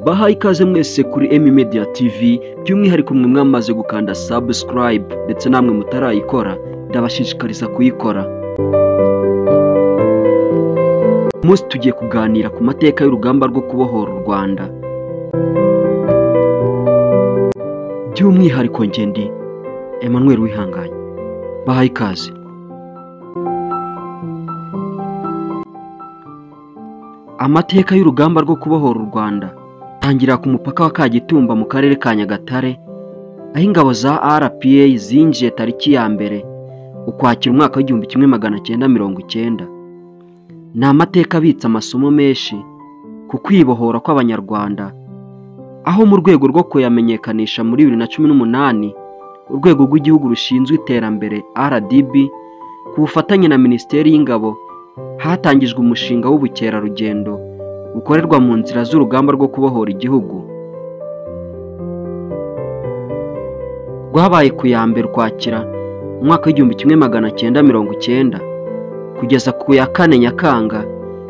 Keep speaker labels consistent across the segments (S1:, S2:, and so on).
S1: Mbahaye ikaze mwese kuri M Media TV, by'umwihariko mwe mwamaze gukanda subscribe ndetse namwe mutarayikora ndabashishikariza kuyikora. Umunsi tugiye kuganira ku mateka y'urugamba rwo kubohora u Rwanda. By'umwihariko njye ndi Emmanuel Wihanganye. Mbahaye ikaze. Amateka y'urugamba rwo kubohora u Rwanda tangira ku mupaka wa Kagitumba mu karere ka Nyagatare, aho ingabo za RPA zinjiye tariki ya 1 Ukwakira umwaka w'1990. Ni amateka abitse amasomo menshi ku kwibohora kw'Abanyarwanda, aho mu rwego rwo kuyamenyekanisha muri 2018 urwego rw'igihugu rushinzwe iterambere RDB ku bufatanye na Minisiteri y'Ingabo hatangijwe umushinga w'ubukerarugendo bukorerwa mu nzira z'urugamba rwo kubohora igihugu. Rwabaye ku ya 1 Ukwakira umwaka w'1990 kugeza ku ya 4 Nyakanga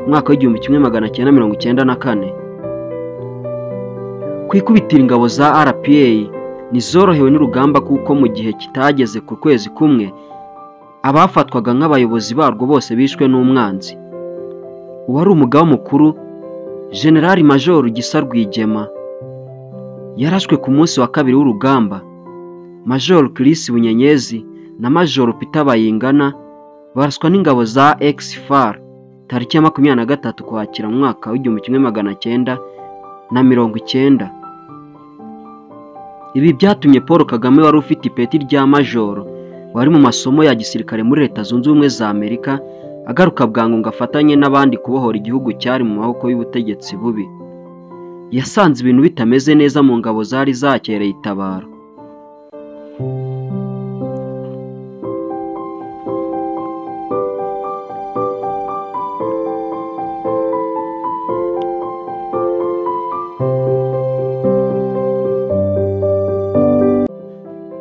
S1: umwaka w'1994. Kwikubitira ingabo za RPA ntizorohewe n'urugamba, kuko mu gihe kitageze ku kwezi kumwe abafatwaga nk'abayobozi barwo bose bishwe n'umwanzi. Uwari umugaba mukuru General Major Gisa Rwigema yarashwe ku munsi wa 2 w'urugamba. Major Chris Bunyenyezi na Major Peter Bayingana baraswa n'ingabo za ex-FAR tariki ya 23 Ukwakira mu mwaka w'1990. Ibi byatumye Paul Kagame wari ufite ipeti rya Major wari mu masomo ya gisirikare muri Leta Zunze Ubumwe za Amerika agaruka bwangu ngo afatanye n'abandi kubohora igihugu cyari mu maboko y'ubutegetsi bubi. Yasanze ibintu bitameze neza mu ngabo zari zakereye itabaro.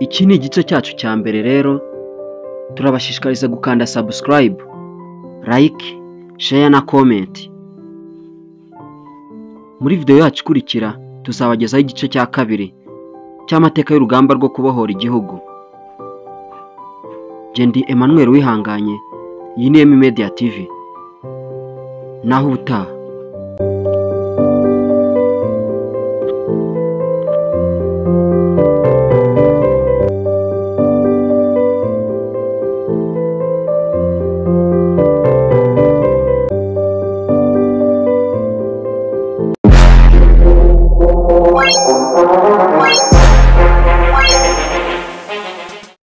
S1: Iki ni igice cyacu cya mbere rero, turabashishikariza gukanda subscribe, like, share na comment. Muri video yacu ikurikira tuzabagezaho igice cya 2 cy'amateka y'urugamba rwo kubohora igihugu. Njye ndi Emmanuel Wihanganye, iyi ni M Media TV. Naho ubutaha.